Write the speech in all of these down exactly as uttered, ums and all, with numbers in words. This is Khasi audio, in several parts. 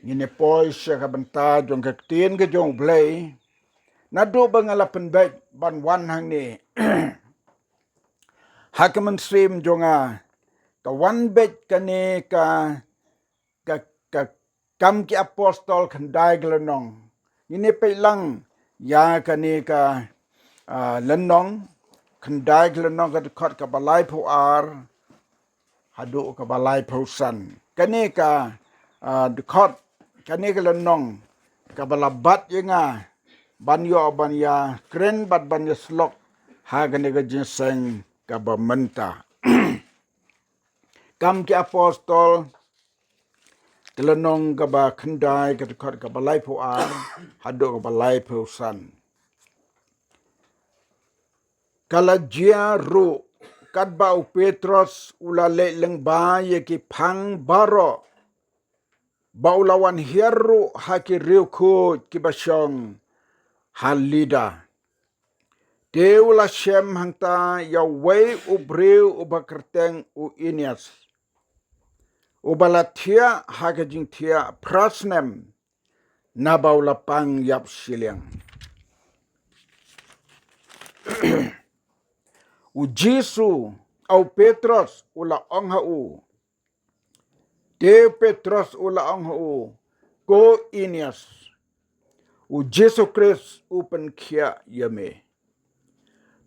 Ngin ïa poi sha ka bynta jong ka ktien ka jong U Blei. Naduh ba nga la pynbeit ban wan hangne ha ka mynsiem jong nga, ka wan beit kane ka, ka, ka Kam ki Apostol khyndai ka lynnong. Ngin ïa peit lang ïa kane ka, ah, lynnong, khyndai ka lynnong, ka dkhot kaba laiphew ar haduh kaba laiphew san. Kane ka, ah, dkhot, kane ka lynnong kaba la bat ïa nga ban ïoh ban ïa kren bad ban ïa slok ha kane ka jingïaseng kaba mynta. Kam ki Apostol, ka lynnong kaba khyndai, ka dkhot kaba laiphew ar haduh kaba laiphew san. Ka la jia ruh katba u Petros u la leit lyngba ïa ki phang baroh, ba u la wan hiar ruh ha ki riewkhuid kiba shong ha Lida. Te u la shem hangta ïa uwei u briew uba kyrteng u Aeneas, uba la thiah ha ka jingthiah phra snem naba u la pang ïap shiliang. U Jisu, u Petros u la ong ha u, te u Petros u la ong ha u, ko Aeneas, u Jisu Khrist u pynkhiah ïa me.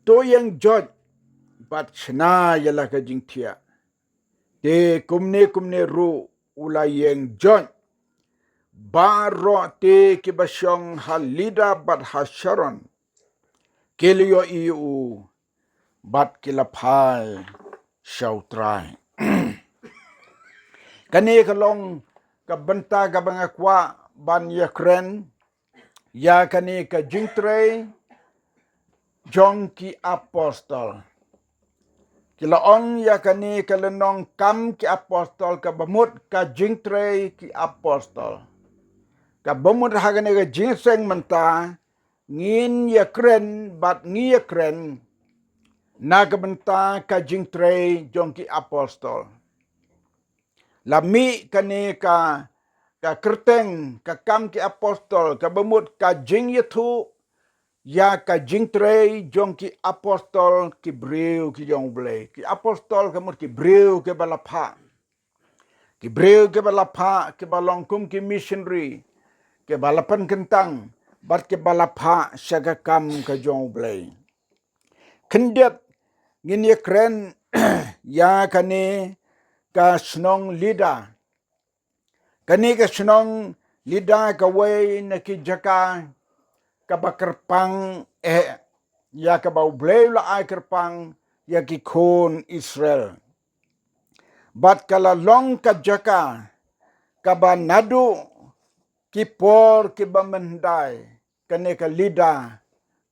To ïeng joit bad shna ïa la ka jingthiah. Te kumne kumne ruh u la ïeng joit. Baroh te kiba shong ha Lida bad ha Sharon ki la ïohi ïa u bad ki la phai sha U Trai. Kane ka long ka bynta kaba nga kwah ban ïa kren ïa kane ka jingtrei jong ki apostol. Ki la ong ïa kane ka lynnong Kam ki Apostol, kaba mut ka jingtrei ki apostol. Kaba mut ha kane ka jingïaseng mynta ngin ïa kren bad ngi ïa kren na ka bynta ka jingtrei jong ki apostol. La mih kane ka, ka kyrteng ka Kam ki Apostol, kaba mut ka jingïathuh ïa ka jingtrei jong ki apostol, ki briew ki jong U Blei. Ki apostol ka mut ki briew kiba la phah. Ki briew kiba la phah, kiba long kum ki missionary, kiba la pynkyntang bad kiba la phah sha ka kam ka jong U Blei. Khyndiat ngin ïa kren ïa kane ka shnong Lida. Kane ka shnong Lida kawei na ki jaka kaba kyrpang, eh, ïa kaba U Blei u la ai kyrpang ïa ki khun Israel. Bad ka la long ka jaka kaba naduh ki por kiba mynhyndai, kane ka Lida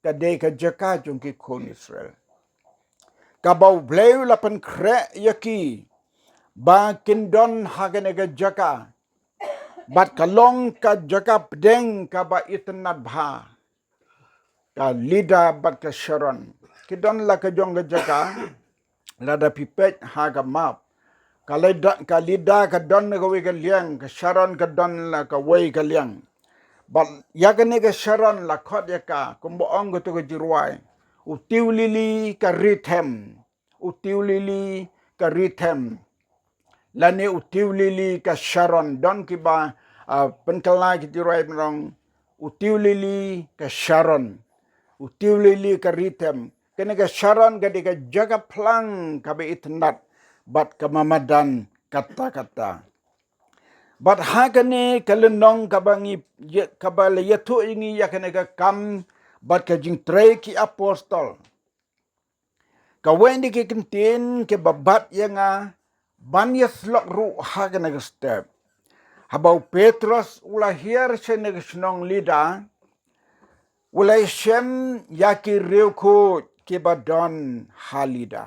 ka dei ka jaka jong ki khun Israel. Kaba U Blei u la pynkhreh ïa ki ba kin don ha kane ka jaka. Bad ka long ka jaka pdeng kaba itynnad bha. Ka Lida bad ka Sharon ki don la ka jong ka jaka. Lada phi peit ha ka map, ka Lida, ka Lida ka don la kawei ka liang, ka Sharon ka don la kawei ka liang. Bad ïa kane ka Sharon la khot ïa ka, kumba ong kato ka jingrwai, u tiew lili ka ri them. U tiew lili ka ri them. Lane u tiew lili ka Sharon, don kiba, ah, pynkylla ki jingrwai ban ong u tiew lili ka Sharon. U tiew lili ka ri them. Kane ka Sharon ka dei ka jaka phlang kaba itynnad bad kaba madan katta katta. Bad ha kane ka lynnong kaba ngi, kaba la ïathuh ïa ngi ïa kane ka kam bad ka jingtrei ki apostol. Kawei na ki kyntien kiba bat ïa nga ban ïa slok ruh ha kane ka step. Haba u Petros u la hiar sha kane ka shnong Lida, u la ïashem ïa ki riewkhuid kiba don ha Lida.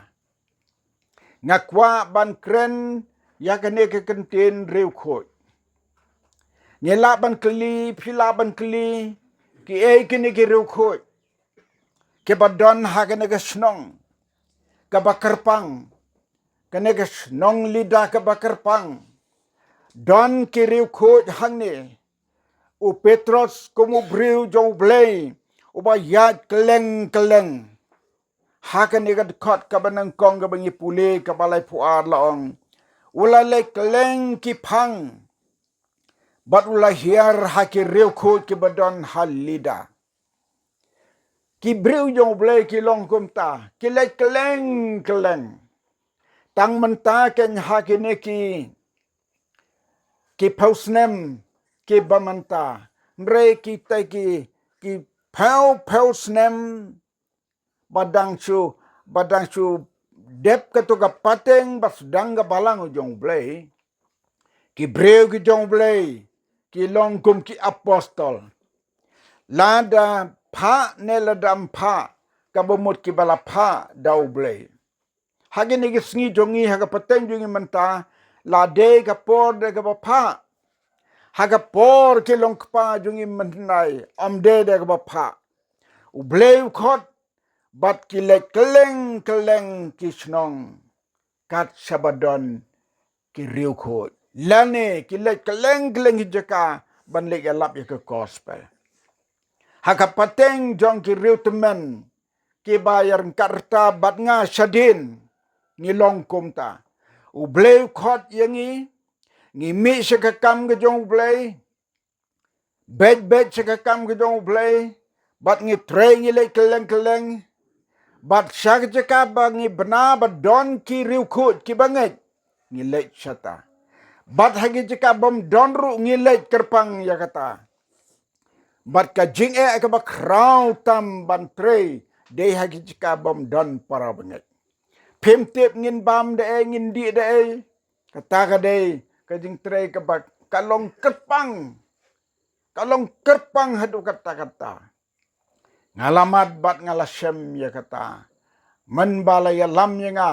Nga kwah ban kren ïa kane ka kyntien riewkhuid. Ngi lah ban kylli, phi lah ban kylli, kiei kine ki riewkhuid kiba don ha kane ka shnong kaba kyrpang, kane ka shnong Lida kaba kyrpang. Don ki riewkhuid hangne. U Petros kum u briew jong U Blei, uba ïaid kylleng kylleng. Ha kane ka dkhot kaba nyngkong kaba ngi pule kaba laiphew ar la ong, u la leit kylleng ki phang, bad u la hiar ha ki riewkhuid kiba don ha Lida. Ki briew jong U Blei ki long kumta, ki leit kylleng kylleng. Tang mynta kein ha kine ki, ki phew snem kiba mynta, hynrei kita ki, ki phew phew snem ba dang shu, ba dang shu dep kato ka pateng ba sdang ka balang jong U Blei. Ki briew ki jong U Blei ki long kum ki apostol. Lada phah ne lada ym phah, kaba mut kiba la phah da U Blei. Ha kine ki sngi jong ngi, ha ka pateng jong ngi mynta, la dei ka por dei kaba phah. Ha ka por ki long kpa jong ngi mynta, ym dei dei kaba phah. U Blei u khot, bad ki leit kylleng kylleng ki shnong, kat shaba don ki riewkhuid. Lane ki leit kylleng kylleng ki jaka ban leit ïalap ïa ka gospel. Ha ka pateng jong ki riewtymmen kiba ïaryngkat rta bad nga shadien, ngi long kumta. U Blei u khot ïa ngi, ngi mih sha ka kam ka jong U Blei, beit beit sha ka kam ka jong U Blei, bad ngi trei ngi leit kylleng kylleng, bad sha ka jaka ba ngi bna ba don ki riewkhuid kiba ngeit, ngi leit shata. Bad ha ki jaka bym don ruh ngi leit kyrpang ïa kata. Bad ka jingeh kaba khraw tam ban trei, dei ha ki jaka bym don para bangeit. Phim tip ngin bam da ei, ngin dih da ei. Kata ka dei ka jingtrei kaba ka long kyrpang. Ka long kyrpang haduh katta katta. Nga la mad bad nga la shem ïa kata. Mynba la ïalam ïa nga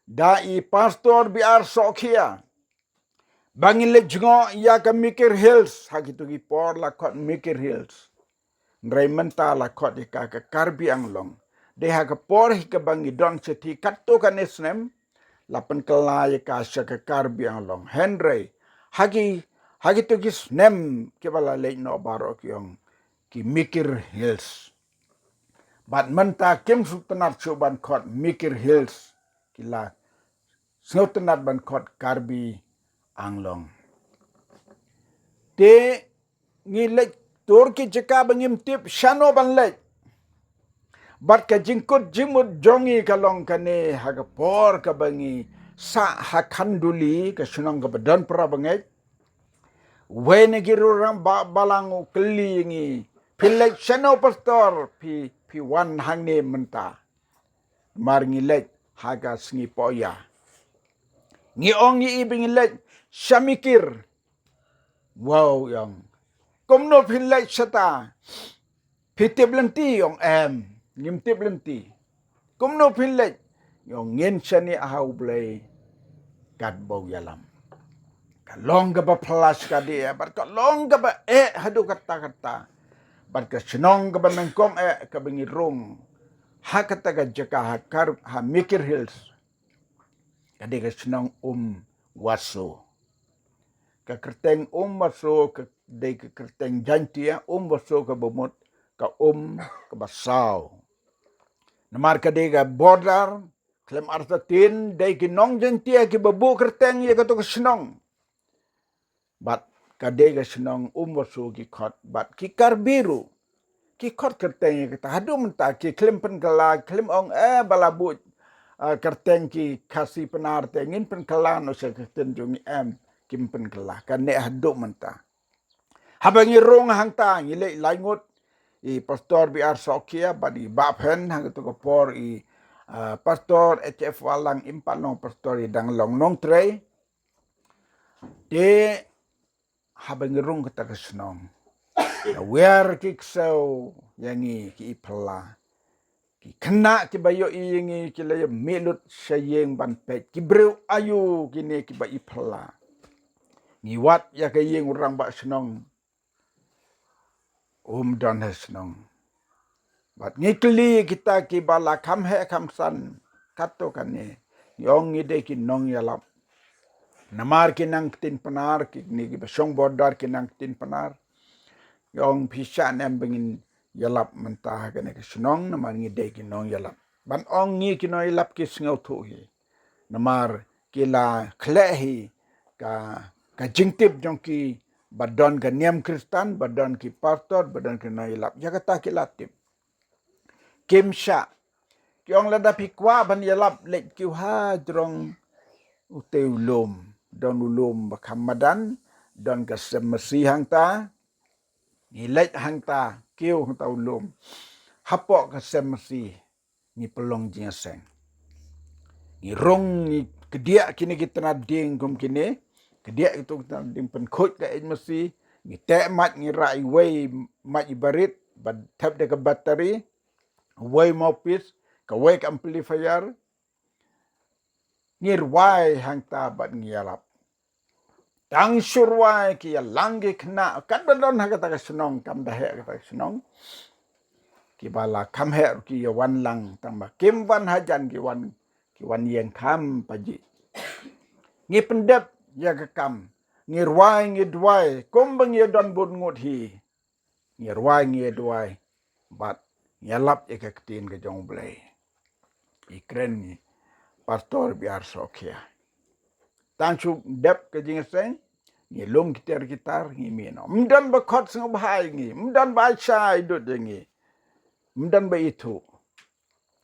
da i Pastor B R Sohkhia, ba ngin leit jngoh ïa ka Mikir Hills, ha kito ki por la khot Mikir Hills. Hynrei mynta la khot ïa ka ka Karbi Anglong. Dei ha ka por hi kaba ngi don shithi katto katne snem, la pynkylla ïa ka sha ka Karbi Anglong. Hynrei ha ki, ha kito ki snem kiba la leit noh baroh ki ong ki Mikir Hills. Bad mynta kim sngewtynnat shuh ban khot Mikir Hills, ki la sngewtynnat ban khot Karbi Anglong. Te ngi leit tur ki jaka ba ngim tip shano ban leit. Bad ka jingkut jingmut jong ngi ka long kane, ha ka por kaba ngi sah ha Khanduli, ka shnong kaba don para bangeit, uwei na ki rangbah balang u kylli ïa ngi, phi leit shano Pastor, phi, phi wan hangne mynta? Namar ngi leit ha ka sngi Pohiah. Ngi ong ïa i ba ngi leit sha Mikir. Wow, i ong. Kumno phin leit shata? Phi tip lynti? I ong em, ngim tip lynti. Kumno phin leit? I ong ngin shaniah ha U Blei katba u ïalam. Ka long kaba phylla shadien, bad ka long kaba eh haduh katta katta. Bad ka shnong kaba nyngkong eh kaba ngi rung ha kata ka jaka ha Kar-, ha Mikir Hills, ka dei ka shnong Umwaso. Ka kyrteng Umwaso ka dei ka kyrteng Jaintia, Umwaso kaba mut ka um kaba saw. Namar ka dei ka border, khlem artatien dei ki nong Jaintia kiba buh kyrteng ïa kato ka shnong. Bad ka dei ka shnong Umwaso ki khot, bad ki Karbi ruh ki khot kyrteng ïa kata. Haduh mynta ki khlem pynkylla, khlem ong eh ba la buh, ah, kyrteng ki Khasi Pnar te ngin pynkylla noh sha ka kyrteng jong ngi, em, kim pynkylla. Kane haduh mynta. Haba ngi rung hangta ngi leit lai ngut, i Pastor B R Sohkhia bad i Bah Phen, ha kato ka por i, ah, Pastor H F Wahlang, im pat long pastor, i dang long nongtrei. Te haba ngi rung kata ka shnong, la wer ki ksew ïa ngi, ki i phylla. Ki khynnah kiba ïohi ïa ngi ki la ïa mih lut sha ïing ban peit, ki briew aïu kine kiba i phylla. Ngi wad ïa ka ïing u rangbah shnong, um don ha shnong. Bad ngi kylli kita kiba la kham heh kham san, kato kane, ngi ong ngi dei ki nongïalap. Namar ki nang ktien Pnar, kine kiba shong border ki nang ktien Pnar. Ong phi shah ne em ba ngin ïalap mynta ha kane ka shnong, namar ngi dei ki nongïalap. Ban ong ngi ki nongïalap ki sngewthuh hi. Namar ki la khleh hi ka, ka jingtip jong ki ba don ka niam Khristan, ba don ki pastor, ba don ki nongïalap. Ïa kata ki la tip. Kim shah. Ki ong lada phi kwah ban ïalap leit kiew ha jrong utei u lum. Don u lum ba kham madan, don ka sem masi hangta. Ngi leit hangta, kiew hangta u lum. Hapoh ka sem masi, ngi pynlong jingïaseng. Ngi rung, ngi kdiah kine ki tnat dieng kum kine, kdiah kito ki tnat dieng, pynkhuid ka eit masi, ngi teh mait, ngi rah iwei mait i barit, ba thep da ka battery, uwei mouthpiece, kawei ka amplifier, ngi rwai hangta bad ngi ïalap. Tang shu rwai ki ïalang ki khynnah, katba don ha kata ka shnong, kam da heh kata ka shnong. Kiba la kham heh ruh ki ïawan lang, tang ba kim wan hajan ki wan, ki wan ïeng kham pajih. Ngi pyndep ïa ka kam, ngi rwai, ngi duwai, kumba ngi ïa don bun ngut hi. Ngi rwai, ngi duwai, bad ngi ïalap ïa ka ktien ka jong U Blei. I kren ngi, Pastor Biar Sokhia. Tang shu dep ka jingïaseng, ngi lum ki tiar ki tar, ngi mih noh. Ym don ba khot sngewbha ïa ngi, ym don ba ai sha ai dud ïa ngi. Ym don ba ithuh.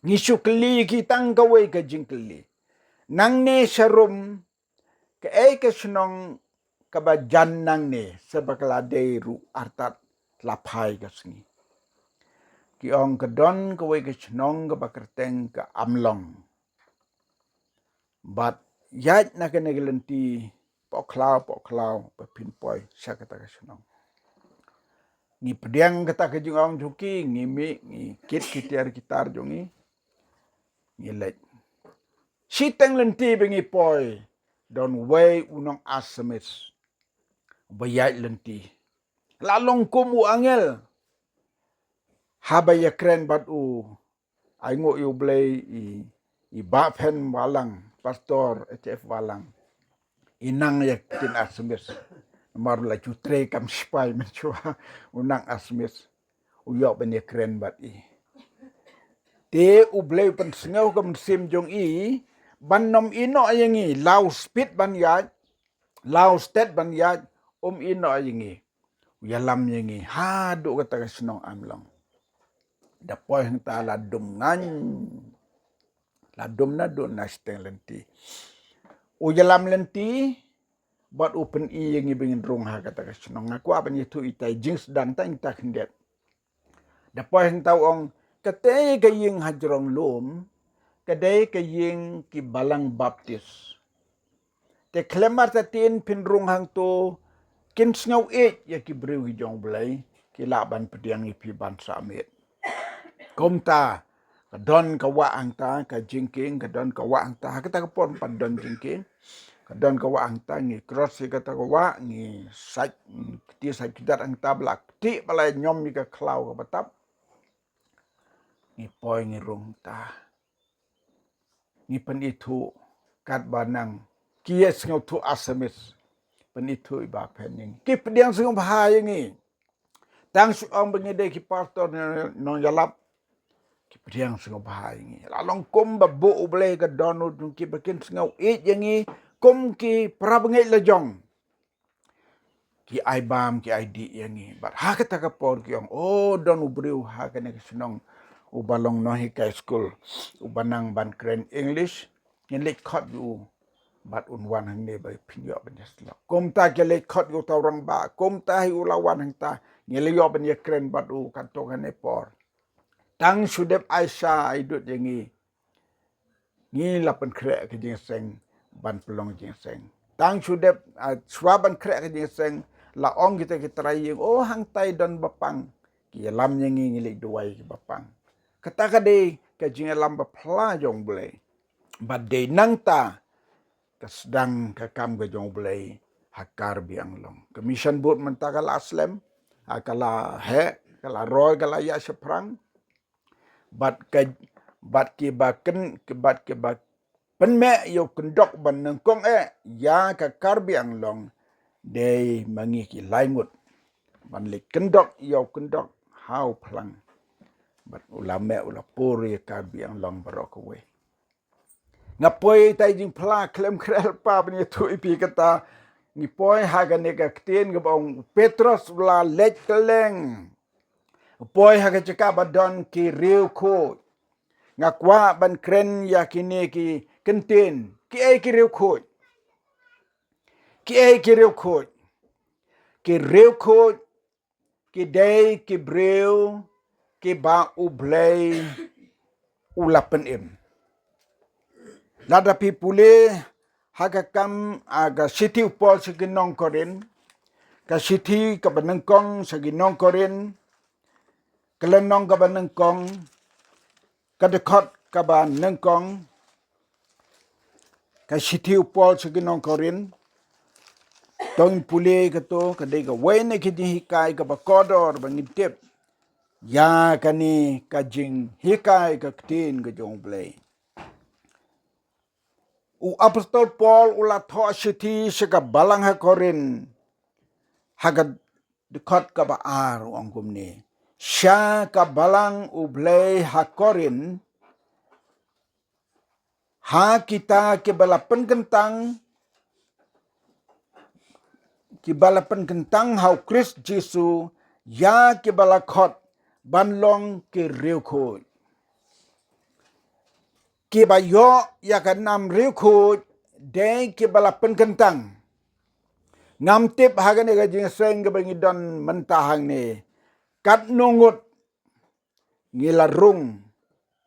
Ngi shu kylli ki tang kawei ka jingkylli. Nangne sharum, kaei ka shnong kaba jan nangne, sa ba ka la dei ruh artat la phai ka sngi. Ki ong ka don kawei ka shnong kaba kyrteng ka Amlong. Bad ïaid na kane ka lynti, poh khlaw, poh khlaw, ba phin poi sha kata ka shnong. Ngi pdiang kata ka jingong jong ki, ngi mih, ngi kit ki tiar ki tar jong ngi. Ngi leit. Shiteng lynti ba ngi poi, don uwei u nong Assamese ba ïaid lynti. La long kum u angel. Haba ïakren bad u, ai nguh ïa U Blei i, i Bah Phen Balang, Pastor H F Balang. I nang ïa ktien Assamese. Namar u la ju trei kam sipai mynshuwa, u nang Assamese. U ïoh ban ïakren bad i. Te U Blei u pynsngew ka mynsiem jong i, ban nym ïehnoh ïa ngi, la u speed ban ïaid, la u stet ban ïaid, um ïehnoh ïa ngi. U ïalam ïa ngi, haduh kata ka shnong Amlong. Da poi hangta la dum ngan. La dum naduh na shiteng lynti. U ïalam lynti, bad u pyni ïa ngi ba ngin rung ha kata ka shnong. Nga kwah ban ïathuh itai jingsdang tang ita khyndiat. Da poi hangta u ong, katei ka ïing ha jrong lum, ka dei ka ïing ki Balang Baptist. Te khlem artatien phin rung hangto, kin sngew ïeit ïa ki briew ki jong U Blei, ki lah ban pdiang ïa phi ban sah miet. Kumta, ka don ka wah hangta, ka jingkieng, ka don ka wah hangta, ha kata ka por pat don jingkieng. Ka don ka wah hangta, ngi cross ïa kata ka wah, ngi sait, ngi kti sait kdar hangta ba la kti ba la ñiom ïa ka khlaw kaba tap. Ngi poi ngi rung hangta. Ngi pynithuh katba nang ki ïa sngewthuh Assamese. Pynithuh i Bah Phen ïa ngi. Ki pdiang sngewbha ïa ngi. Tang shu ong ba ngi dei ki pastor nongïalap. Ki pdiang sngewbha ïa ngi. La long kum ba buh U Blei ka dohnud jong ki ba kin sngew ïeit ïa ngi. Kum ki para bangeit la jong. Ki ai bam, ki ai dih ïa ngi. Bad ha kata ka por ki ong, o, don u briew ha kane ka shnong uba long nonghikai skul, uba nang ban kren English, ngin leit khot ïa u. Bad un wan hangne ba phin ïoh ban ïasyllok. Kumta ki leit khot ïa uta u rangbah, kumta hi u la wan hangta, ngi la ïoh ban ïakren bad u katto katne por. Tang shu dep ai sha ai dud ïa ngi. Ngi la pynkhreh ka jingïaseng, ban pynlong jingïaseng. Tang shu dep, ah, shuwa ban khreh ka jingïaseng, la ong kita ki trai ïing, o, hangtai don ba pang. Ki ïalam ïa ngi, ngi leit duwai ki ba pang. Kata ka dei ka jingïalam ba phylla jong U Blei. Bad dei nangta ka sdang ka kam ka jong U Blei ha Karbi Anglong. Ka mission board mynta ka la slem, ah, ka la heh, ka la roi, ka la ïaid shaphrang. Bad ka, bad kiba kyn, bad kiba pynmeh ïa u kyndok ban nyngkong eh ïa ka Karbi Anglong, dei ma ngi ki lai ngut ban leit kyndok ïa u kyndok ha u phlang. Bad u la meh, u la pur ïa Karbi Anglong baroh kawei. Nga poi tai jingphla khlem khreh lypa ban ïathuh ïa phi kata. Ngi poi ha kane ka ktien kaba ong u Petros u la leit kylleng. U poi ha ka jaka ba don ki riewkhuid. Nga kwah ban kren ïa kine ki kyntien. Kiei ki riewkhuid? Kiei ki riewkhuid? Ki riewkhuid ki dei ki briew kiba U Blei u la pynim. Lada phi pule ha ka kam, ha ka shithi u Paul sha ki nong Korinth, ka shithi kaba nyngkong sha ki nong Korinth, ka lynnong kaba nyngkong, ka dkhot kaba nyngkong, ka shithi u Paul sha ki nong Korinth. To ngin pule kato, ka dei kawei na ki jinghikai kaba kordor ba ngin tip ïa kane ka jinghikai ka ktien ka jong U Blei. U apostol Paul u la thoh shithi sha ka balang ha Korinth, ha ka dkhot kaba ar u ong kumne: Sha ka balang U Blei ha Korinth, ha kita kiba la pynkyntang, kiba la pynkyntang ha u Khrist Jisu, ïa kiba la khot ban long ki riewkhuid. Kiba ïoh ïa ka nam riewkhuid dei kiba la pynkyntang. Ngam tip ha kane ka jingïaseng kaba ngi don mynta hangne, katno ngut ngi la rung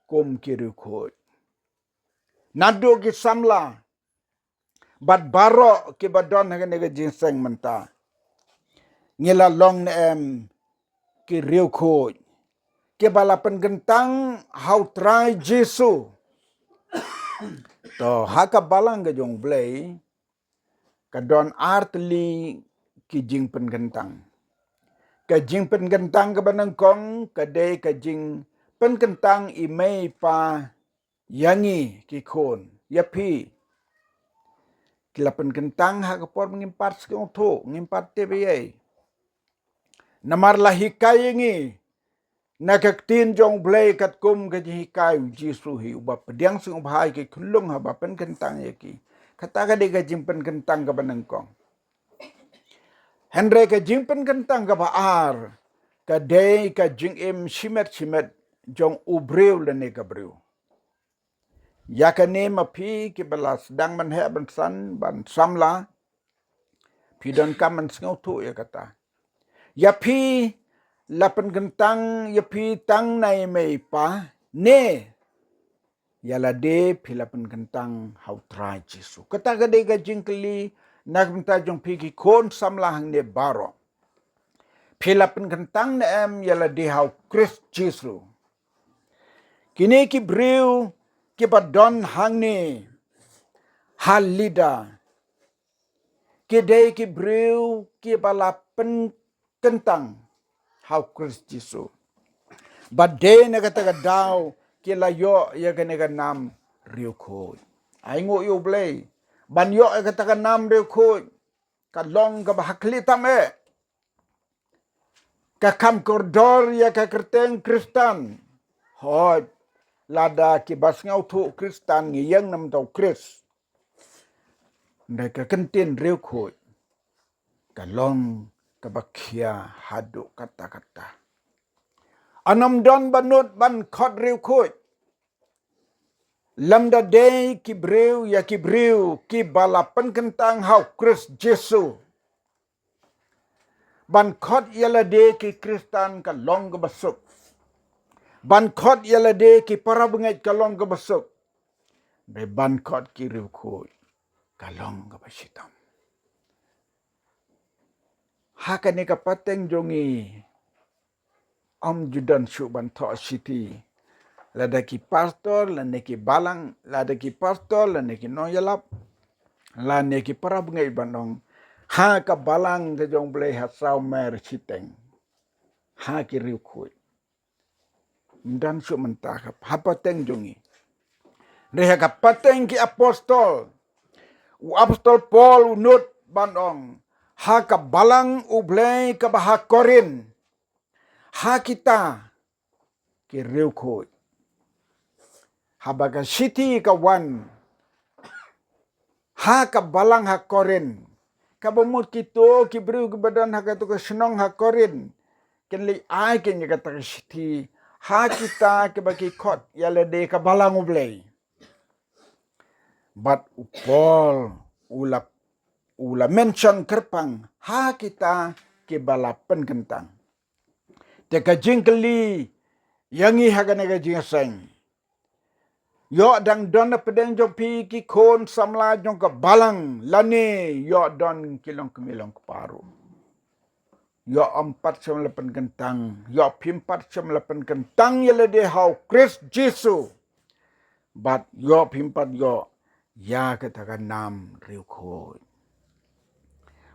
kum ki riewkhuid. Naduh ki samla bad baroh kiba don ha kane ka jingïaseng mynta, ngi la long ne em ki riewkhuid kiba la pynkyntang ha u Trai Jisu? To, ha ka balang ka jong U Blei, ka don ar tylli ki jingpynkyntang. Ka jingpynkyntang kaba nyngkong ka dei ka jingpynkyntang i mei i pa ïa ngi ki khun, ïa phi. Ki la pynkyntang ha ka por ba ngim pat sngewthuh, ngim pat tip ei ei. Namar la hikai ïa ngi na ka ktien jong U Blei katkum ka jinghikai u Jisu hi, uba pdiang sngewbha ïa ki khunlung haba pynkyntang ïa ki. Kata ka dei ka jingpynkyntang kaba nyngkong. Hynrei ka jingpynkyntang kaba ar ka dei ka jingim shimet shimet jong u briew lane ka briew. Ïa kane ma phi kiba la sdang ban heh ban san ban samla, phi donkam ban sngewthuh ïa kata. Ïa phi la pynkyntang ïa phi tang na i mei i pa, ne ïa lade phi la pynkyntang ha u Trai Jisu? Kata ka dei ka jingkylli na ka bynta jong phi ki khun samla hangne baroh. Phi la pynkyntang ne em ïa lade ha u Khrist Jisu? Kine ki briew kiba don hangne ha Lydda, ki dei ki briew kiba la pynkyntang ha u Khrist Jisu. Bad dei na kata ka daw ki la ïoh ïa kane ka nam riewkhuid. Ai nguh ïa U Blei, ban ïoh ïa kata ka nam riewkhuid ka long kaba ha khlieh tam eh. Ka kham kordor ïa ka kyrteng Khristan. Hooid, lada kiba sngewthuh Khristan ngi ïeng na bynta u Khrist. Hynrei ka kyntien riewkhuid ka long kaba khia haduh katta katta. Ym don ba nud ban khot riewkhuid. Lymda dei ki briew ïa ki briew kiba la pynkyntang ha u Khrist Jisu. Ban khot ïa lade ki Khristan ka long kaba suk. Ban khot ïa lade ki para bangeit ka long kaba suk. Hynrei ban khot ki riewkhuid ka long kaba shitom. Ha kane ka pateng jong ngi, ym ju don shuh ban thoh shithi. Lada ki pastor lane ki balang, lada ki pastor lane ki nongïalap, lane ki para bangeit ban ong, ha ka balang ka jong U Blei ha Sawmer shiteng, ha ki riewkhuid. Ym don shuh mynta ka ha pateng jong ngi. Hynrei ha ka pateng ki apostol, u apostol Paul u nud ban ong, ha ka balang U Blei kaba ha Korinth, ha kita ki riewkhuid. Haba ka shithi ka wan ha ka balang ha Korinth, kaba mut kito ki briew kiba don ha kato ka shnong ha Korinth kin leit ai kein ïa kata ka shithi ha kita kiba ki khot ïa lade ka balang U Blei. Bad u Paul u la, u la mention kyrpang ha kita kiba la pynkyntang. Te ka jingkylli ïa ngi ha kane ka jingïaseng, ïoh dang don na pdeng jong phi ki khun samla jong ka balang lane ïoh don ki longkmie longkpa ruh? Ïoh ym pat shym la pynkyntang, ïoh phim pat shym la pynkyntang ïa lade ha u Khrist Jisu. Bad ïoh phim pat ïoh ïa kata ka nam riewkhuid.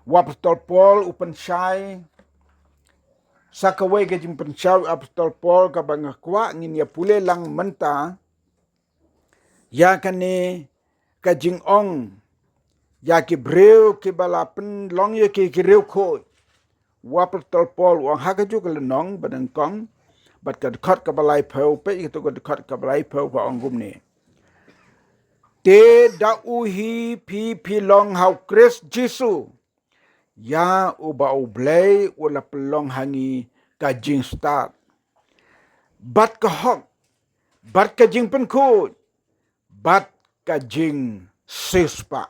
U apostol Paul u pynshai sa kawei ka jingpynshai u apostol Paul kaba nga kwah ngin ïa pule lang mynta, ïa kane ka jingong ïa ki briew kiba la pynlong ïa ki ki riewkhuid. U apostol Paul u ong ha kajuh ka lynnong ba nyngkong bad ka dkhot kaba laiphew, peit ïa kato ka dkhot kaba laiphew, ka ong kumne: Te da u hi phi phi long ha u Khrist Jisu, ïa uba U Blei u la pynlong ha ngi ka jingstad bad ka hok bad ka jingpynkhuid bad ka jingsiewspah.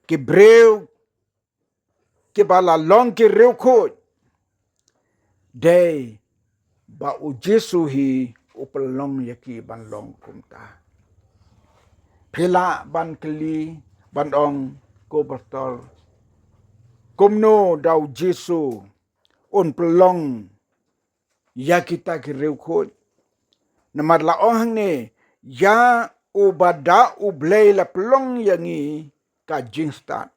Ki briew kiba la long ki riewkhuid, dei ba u Jisu hi u pynlong ïa ki ban long kumta. Phi lah ban kylli ban ong, ko pastor, kumno da u Jisu un pynlong ïa kita ki riewkhuid? Namar la ong hangne, ïa uba da U Blei la pynlong ïa ngi ka jingstad.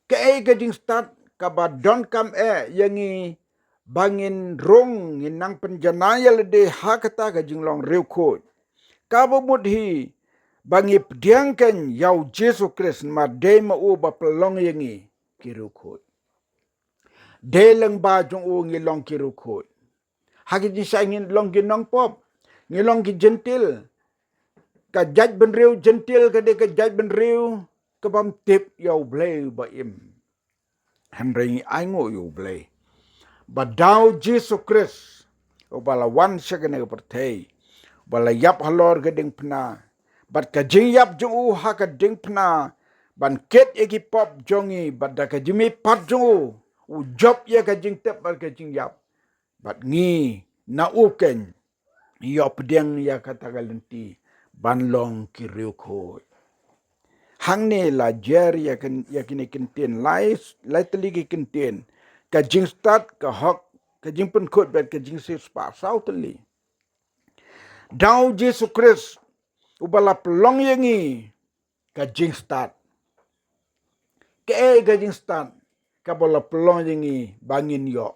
Kaei ka jingstad? Kaba donkam eh ïa ngi ba ngin rung, ngin nang pynjanai ïa lade ha kata ka jinglong riewkhuid. Kaba mut hi ba ngi pdiang kein ïa u Jisu Khrist, namar dei ma u ba pynlong ïa ngi ki riewkhuid. Dei lyngba jong u ngi long ki riewkhuid. Ha ki jingshai ngi long ki nongpop, ngi long ki jentil. Ka jaitbynriew jentil ka dei ka jaitbynriew kabym tip ïa U Blei ba im. Hynrei ngi ainguh ïa U Blei ba da u Jisu Khrist, uba la wan sha kane ka pyrthei, uba la ïap halor ka diengphna, bad ka jingïap jong u ha ka diengphna ban kit ïa ki pop jong ngi, bad da ka jingmihpat jong u, u jop ïa ka jingtep bad ka jingïap. Bad ngi na u kein ïoh pdiang ïa kata ka lynti ban long ki riewkhuid. Hangne la jer ïa kin, ïa kine ki ktien, lai, lai tylli ki ktien: ka jingstad, ka hok, ka jingpynkhuid bad ka jingsiewspah, saw tylli. Da u Jisu Khrist uba la pynlong ïa ngi ka jingstad. Kaei ka jingstad kaba la pynlong ïa ngi ba ngin ïoh?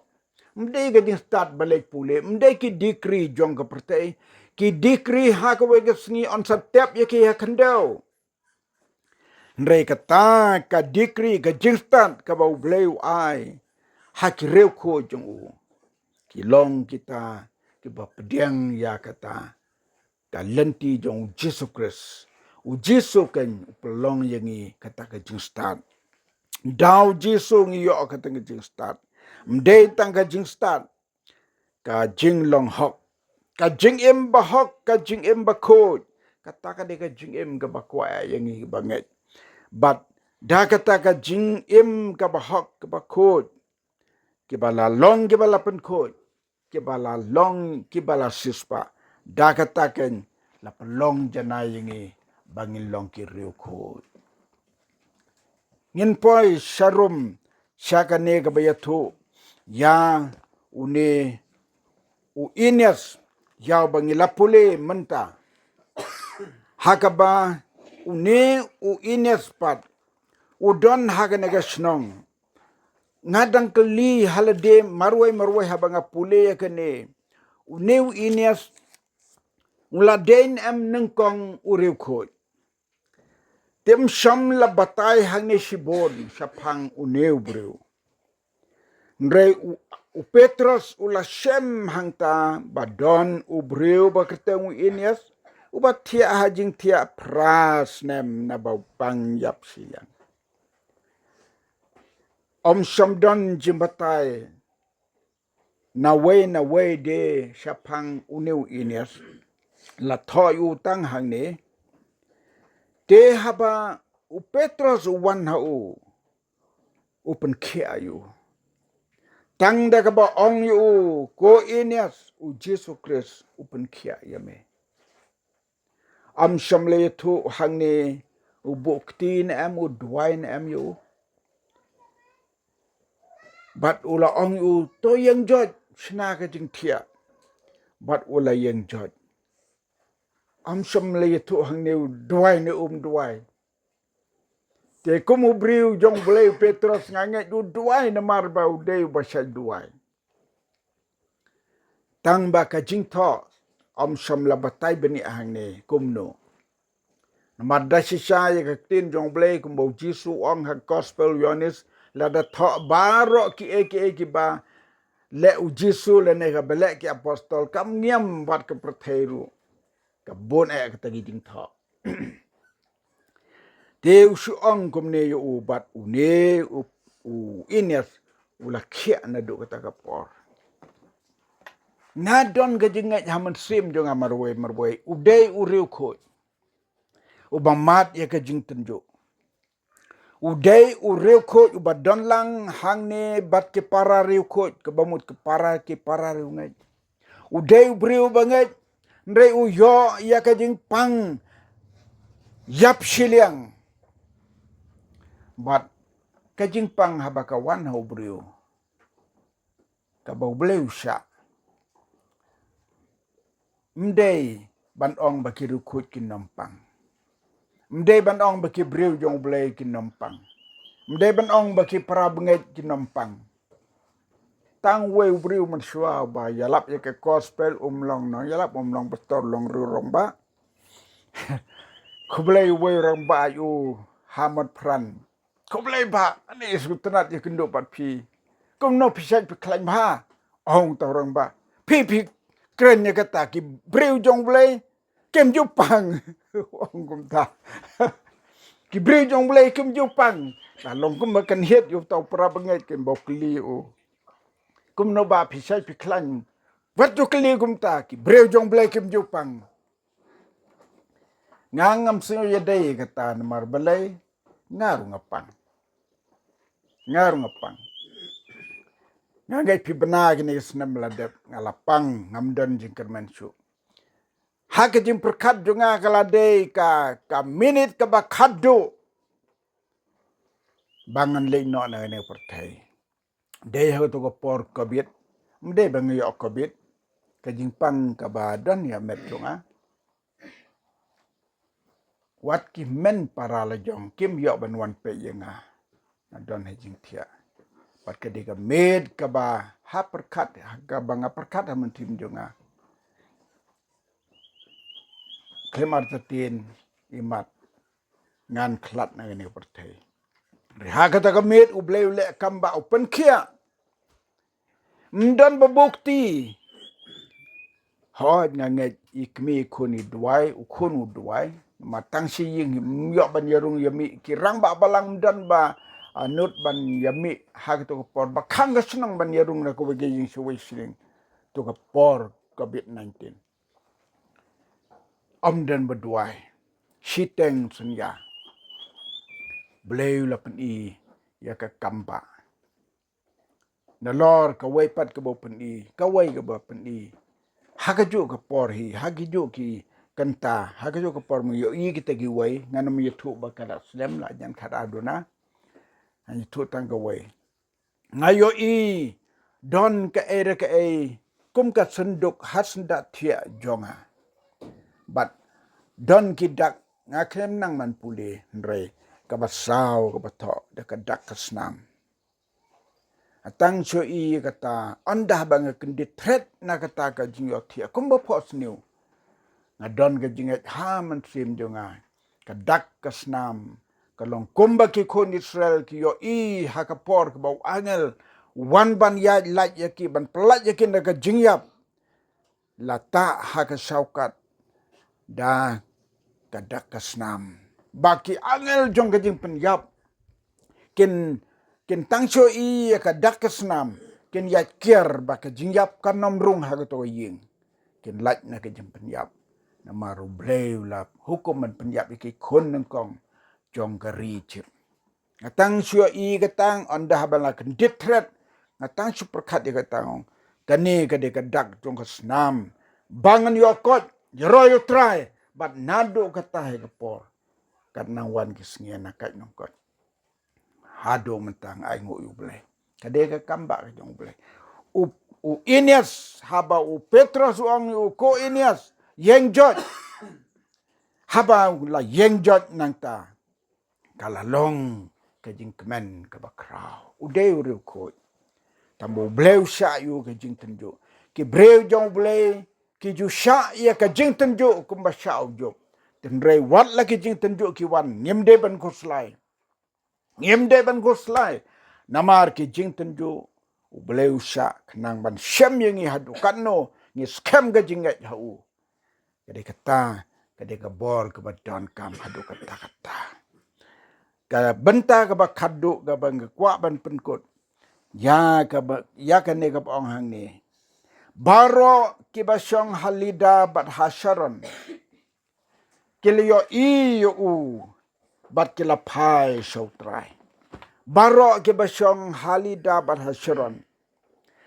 Ym dei ka jingstad ba leit pule, ym dei ki degree jong ka pyrthei. Ki degree ha kawei ka sngi yn sa tep ïa ki ha khyndew. Hynrei kata ka degree, ka jingstad kaba U Blei u ai ha ki riewkhuid jong u, ki long kita kiba pdiang ïa kata ka lynti jong u Jisu Khrist. U Jisu kein u pynlong ïa ngi kata ka jingstad. Da u Jisu ngi ïoh kata ka jingstad. Ym dei tang ka jingstad, ka jinglong hok, ka jingim ba hok, ka jingim ba khuid. Kata ka dei ka jingim kaba kwah ïa ngi ba ngeit. Bad da kata ka jingim kaba hok, kaba khuid, kiba la long kiba la pynkhuid, kiba la long kiba la siewspah, da kata kein la pynlong janai ïa ngi ba ngin long ki riewkhuid. Ngin poi sharum sha kane kaba ïathuh ïa une u Aeneas, ïa uba ngi la pule mynta. Ha kaba une u Aeneas pat u don ha kane ka shnong. Nga dang kylli ha lade marwei marwei haba nga pule ïa kane. Une u Aeneas U la dei ne em nyngkong u riewkhuid? Te ym shym la batai hangne shibun shaphang une u briew. Hynrei u, u Petros u la shem hangta ba don u briew ba kyrteng u Aeneas, uba thiah ha jingthiah phra snem naba u pang ïap shiliang. Ym shym don jingbatai nawei nawei de shaphang une u Aeneas, la thoh ïa u tang hangne. Te haba u Petros u wan ha u, u pynkhiah ïa u. Tang da kaba ong ïa u, ko Aeneas, u Jisu Khrist u pynkhiah ïa me. Ym shym la ïathuh hangne u buh kti ne em, u duwai ne em ïa u. Bad u la ong ïa u, to ïeng joit, shna ka jingthiah. Bad u la ïeng joit. Ym shym la ïathuh hangne u duwai ne um duwai. Te kum u briew jong u Blei u Petros, nga ngeit u duwai namar ba u dei uba shait duwai. Tang ba ka jingthoh ym shym la batai bniah hangne kumno. Namar da shisha ïa ka ktien jong u Blei kumba u Jisu u ong ha gospel u Ïoannis, lada thoh baroh kiei kiei kiba leh u Jisu lane kaba leh ki apostol, kam ngiam wat ka pyrthei ruh. Ka bun eh kata ki jingthoh. Te u shu ong kumne ïa u bad une u, u Aeneas u la khiah naduh kata ka por. Nga don ka jingngeit ha mynsiem jong nga marwei marwei, u dei u riewkhuid uba mad ïa ka jingtynjuh. U dei u riewkhuid uba don lang hangne bad ki para riewkhuid, kaba mut ki para, ki para riewngeit. U dei u briew ba ngeit, hynrei u ïoh ïa ka jingpang ïap shiliang. Bad ka jingpang haba ka wan ha u briew, kaba u Blei u shah. Ym dei ban ong ba ki riewkhuid kin ym pang. Ym dei ban ong ba ki briew jong u Blei kin ym pang. Ym dei ban ong ba ki para bangeit kin ym pang. Tang wei u briew mynshuwa uba ïalap ïa ka gospel, um long nongïalap, um long pastor, long ruh rangbah. Khublei uwei u rangbah ïa u Hamad Pran. Khublei bah, ani sngewtynnat ïakynduh bad phi. Kumno phi shait phi khlaiñ bha? Ong uta u rangbah. Phi, phi kren ïa kata, ki briew jong u Blei kim ju pang. Ong kumta. Ki briew jong u Blei kim ju pang. Lah long kumba kan hiat ïa uta u para bangeit, kim bok kylli u. Kumno bah phi shait phi khlaiñ? Wat ju kylli kumta, ki briew jong u Blei kim ju pang. Nga ngam sngew ïadei kata namar balei, nga ruh nga pang. Nga ruh nga pang. Nga ngeit phi bna kine ki snem la dep, nga la pang, ngam don jingkyrmen shuh. Ha ka jingpyrkhat jong nga ka la dei ka, ka minit kaba khatduh ba ngan leit noh na kane ka pyrthei. Dei ha kato ka por covid, ym dei ba nga ïoh covid, ka jingpang kaba don ïa met jong nga. Wat ki hynmen para la jong kim ïoh ban wan peit ïa nga. Nga don ha jingthiah. Bad ka dei ka miet kaba ha pyrkhat, ha kaba nga pyrkhat ha mynsiem jong nga. Khlem artatien imat ngan khlad na kane ka pyrthei. Hynrei ha kata ka miet u Blei u leh kam ba u pynkhiah. Ym don ba bukti. Hooid nga ngeit i kmie i khun i duwai, u khun u duwai. Ma tang shi ïing ym ïoh ban ïarung ïamih, ki rangbah balang ym don ba, ah, nud ban ïamih ha kato ka por. Ba khang ka shnong ban ïarung na kawei ka ïing sha kawei shnong. To ka por covid nineteen. Ym don ba duwai. Shiteng synñia. Blei u la pyni ïa ka kam ba. Nalor kawei pat kaba pyni, kawei kaba pyni. Ha kajuh ka por hi, ha kajuh ki kynta, ha kajuh ka por ma ïohi kita kiwei, ngan ym ïathuh ba ka la slem la jan khat aduna. Ngan ïathuh tang kawei. Nga ïohi don kaei re kaei kum ka synduk ha syndah thiah jong nga. Bad don ki dak, nga khlem nang ban pule, hynrei kaba saw kaba thoh da ka dak ka snam. Tang shu ïohi kata, ynda ba nga kyndit thret na kata ka jingïohthiah kumba phohsniew. Nga don ka jingngeit ha mynsiem jong nga. Ka dak ka snam ka long kumba ki khun Israel ki ïohi ha ka por kaba u angel u wan ban ïaid lait ïa ki, ban pyllait ïa ki na ka jingïap. La tah ha ka shawkat da ka dak ka snam. Ba ki angel jong ka jingpynïap kin, kin tang shu ïohi ïa ka dak ka snam, kin ïaid kiar ba ka jingïap kan ym rung ha kato ka ïing. Kin lait na ka jingpynïap. Namar U Blei u la hukum ban pynïap ïa ki khun nyngkong jong ka ri Ijip. Nga tang shu ïohi kata, ynda haba la kyndit thret, nga tang shu pyrkhat ïa kata, ong, kane ka dei ka dak jong ka snam ba ngan ïoh koit ïaroh ïa U Trai. Bad naduh kata ha ka por, kat nang wan ki sngi na kait nongkoit. Haduh mynta nga ainguh ïa U Blei. Ka dei ka kam ba ka jong U Blei. U, u Aeneas, haba u Petros u ong ïa u, ko Aeneas, ïeng joit. Haba u la ïeng joit nangta, ka la long ka jingkmen kaba khraw. U dei u riewkhuid. Tangba U Blei u shah ïa u ka jingtynjuh. Ki briew jong U Blei ki ju shah ïa ka jingtynjuh kumba shah u Job. Hynrei wat la ki jingtynjuh ki wan, ngim dei ban khuslai. Ngim dei ban khuslai. Namar ki jingtynjuh U Blei u shah khnang ban shem ïa ngi haduh katno ngi skhem ka jingngeit ha u. Ka dei kata, ka dei ka bor kaba donkam haduh katta katta. Ka bynta kaba khatduh kaba nga kwah ban pynkut ïa kaba, ïa kane kaba ong hangne. Baroh kiba shong ha Lida bad ha Sharon ki la ïohi ïa u bad ki la phai sha U Trai. Baroh kiba shong ha Lida bad ha Sharon.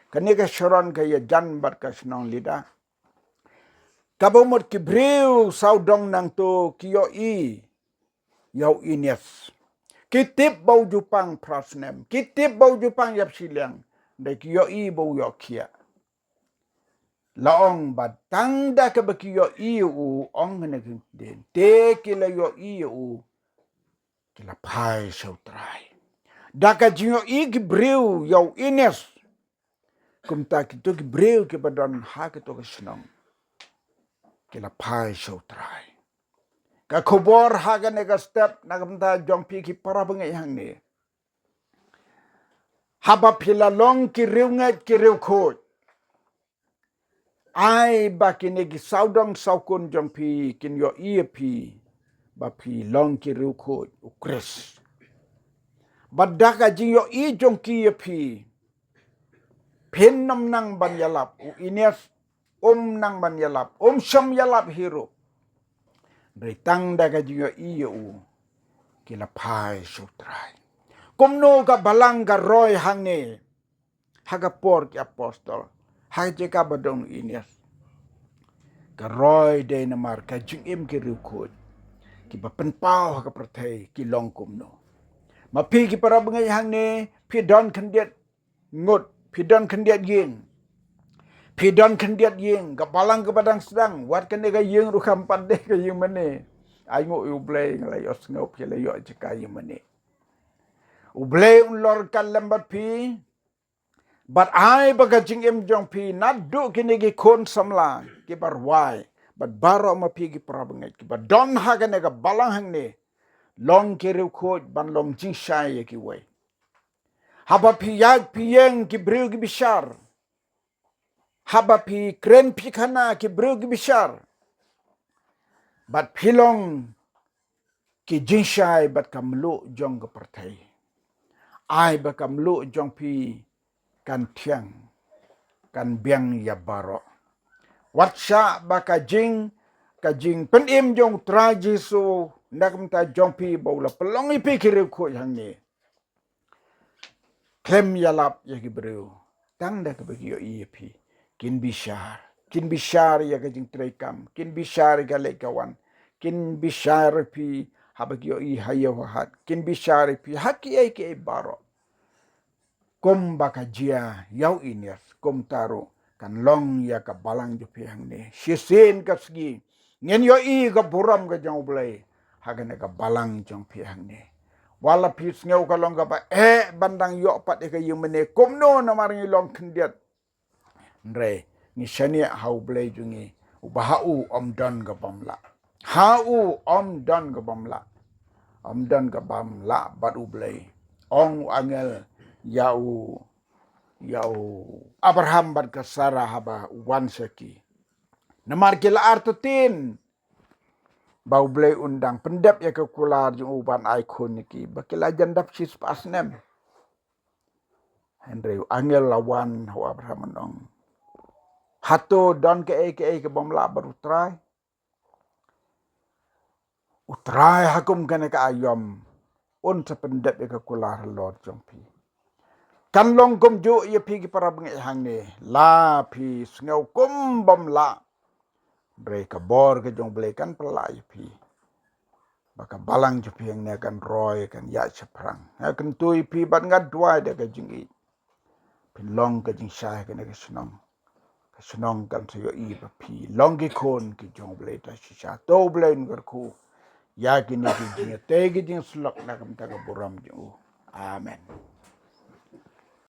Kane ka Sharon ka ïajan bad ka shnong Lida. Kaba mut ki briew sawdong nangto ki ïohi ïa u Aeneas. Ki tip ba u ju pang phra snem, ki tip ba u ju pang ïap shiliang. Hynrei ki ïohi ba u ïoh khiah. La ong ba tang da kaba ki ïohi ïa u, ong kane ka ktien, te ki la ïohi ïa u, ki la phai sha U Trai. Da ka jingïohi ki briew ïa u Aeneas, kumta kito ki briew kiba don ha kito ki shnong ki la phai sha U Trai. Ka khubor ha kane ka step na ka bynta jong phi ki para bangeit hangne. Haba phi la long ki riewngeit ki riewkhuid, ai ba kine ki sawdong sawkun jong phi kin ïohi ïa phi ba phi long ki riewkhuid U Khrist. Bad da ka jingïohi jong ki ïa phi, phin ym nang ban ïalap. U Aeneas um nang ban ïalap, um shym ïalap hi ruh. Hynrei tang da ka jingïohi ïa u, ki la phai sha U Trai. Kumno ka balang ka roi hangne ha ka por ki apostol, ha ka jaka ba don u Aeneas? Ka roi dei namar ka jingim ki riewkhuid kiba pynpaw ha ka pyrthei ki long kumno. Ma phi ki para bangeit hangne, phi don khyndiat ngut, phi don khyndiat ïing. Phi don khyndiat ïing, ka balang kaba dang sdang, wat kane ka ïing ruh kam pat dei ka ïing mane. Ainguh ïa U Blei, nga la ïohsngew phi la ïoh jaka ïing mane. U Blei un lor ka lem bad phi. Bad ai ba ka jingim jong phi naduh kine ki khun samla kiba rwai bad baroh ma phi ki para bangeit kiba don ha kane ka balang hangne, long ki riewkhuid ban long jingshai ïa kiwei. Haba phi ïaid phi ïeng ki briew ki bishar. Haba phi kren phi khana ki briew ki bishar. Bad phi long ki jingshai bad ka mluh jong ka pyrthei. Ai ba ka mluh jong phi kan thiang, kan biang ïa baroh. Wat shah ba ka jing, ka jingpynim jong U Trai Jisu na ka bynta jong phi ba u la pynlong ïa phi ki riewkhuid hangne. Khlem ïalap ïa ki briew tang da kaba ki ïohi ïa phi. Kin bishar, kin bishar ïa ka jingtrei kam, kin bishar ïa ka leit ka wan, kin bishar ïa phi haba ki ïohi ha ïew ha hat, kin bishar ïa phi ha kiei kiei baroh. Kumba ka jia ïa u Aeneas, kumta ruh kan long ïa ka balang jong phi hangne. Shisien ka sngi ngin ïohi ka burom ka jong U Blei ha kane ka balang jong phi hangne. Wat la phi sngew ka long kaba eh ban dang ïoh pat ïa ka ïing mane kumno namar ngi long khyndiat. Hynrei ngi shaniah ha U Blei jong ngi Uba ha u ym don ka bym lah. Ha u ym don ka bym lah. Ym don ka bym lah bad U Blei. Ong u angel ïa u, ïa u Abraham bad ka Sara haba u wan sha ki. Namar ki la artatien ba U Blei un dang pyndep ïa ka kular jong u ban ai khun ïa ki, ba ki la jan dap shispah snem. Hynrei u angel la wan ha u Abraham ban ong, hato don kaei kaei ka bym lah bad U Trai? U Trai ha kum kane ka aïom un sa pyndep ïa ka kular halor jong phi. Kan long kumjuh ïa phi ki para bangeit hangne, la phi sngew kum bym lah, hynrei ka bor ka jong U Blei kan pynlah ïa phi. Ba ka balang jong phi hangne kan roi, kan ïaid shaphrang. Nga kyntu ïa phi bad nga duwai da ka jingïeit, phin long ka jingshai kane ka shnong. Ka shnong kan sa ïohi ba phi long ki khun ki jong U Blei ta shisha. To U Blei un kyrkhu ïa kine ki jingïatei ki jingsyllok na ka bynta ka burom jong u. Amen.